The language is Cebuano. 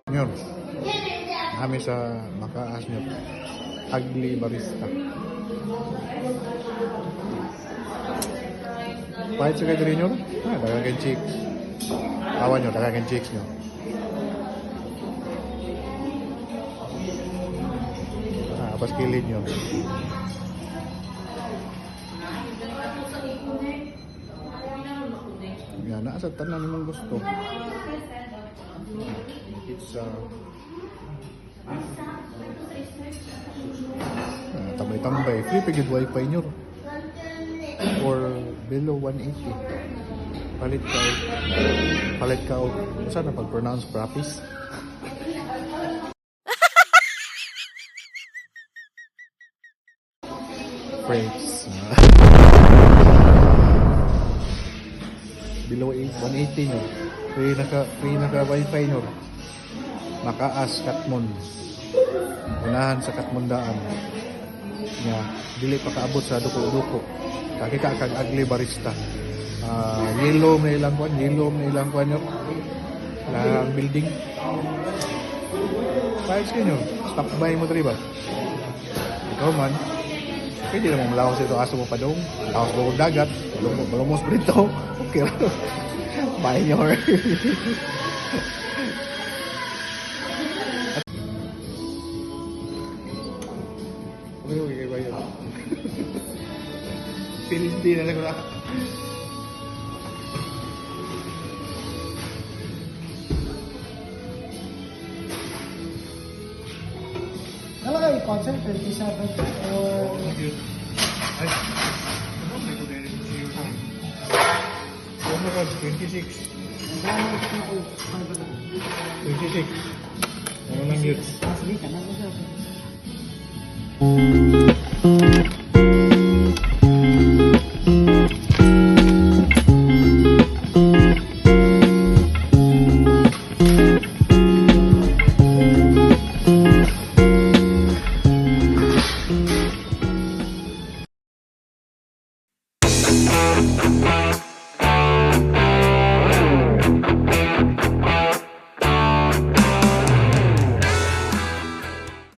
Nyor. Kami sa makaas nyo. Ugly Barista. Pahit sa kayo nyo? Ah, dagang kay chicks. Tawa nyo, dagang kay chicks nyo. Ah, apas kilid nyo. Yan, nasa tanan namang gusto. Pizza. Ah, tambay-tambay. Free pa gyud wifi nyo. Or below 180. Palit ka og palit ka og saan na pag-pronounce prapis? Grapes. Below 8, 180 nyo. Free naka wifi nyo. Makaas Katmon. Unahan sa Katmondaan. Nga dili pa kaabot sa duko-duko. Kakita kag Ugly Barista. Ah, yellow may ilang kwan, yellow may ilang kwan nyo. Lang building. Payos nyo. Stop by mo diri ba? Ikaw man. Pwede namang malawas ito aso mo pa dong. Lawas mo kong dagat. Malumos pa dito. Okay lang. Bye nyo. Okay, bye yun. Pilindi na lang ko. Nalagay concert 27 o Ay, ano may kung ano ka, 26. 26. Ano nang yun? Sige, kanang siya.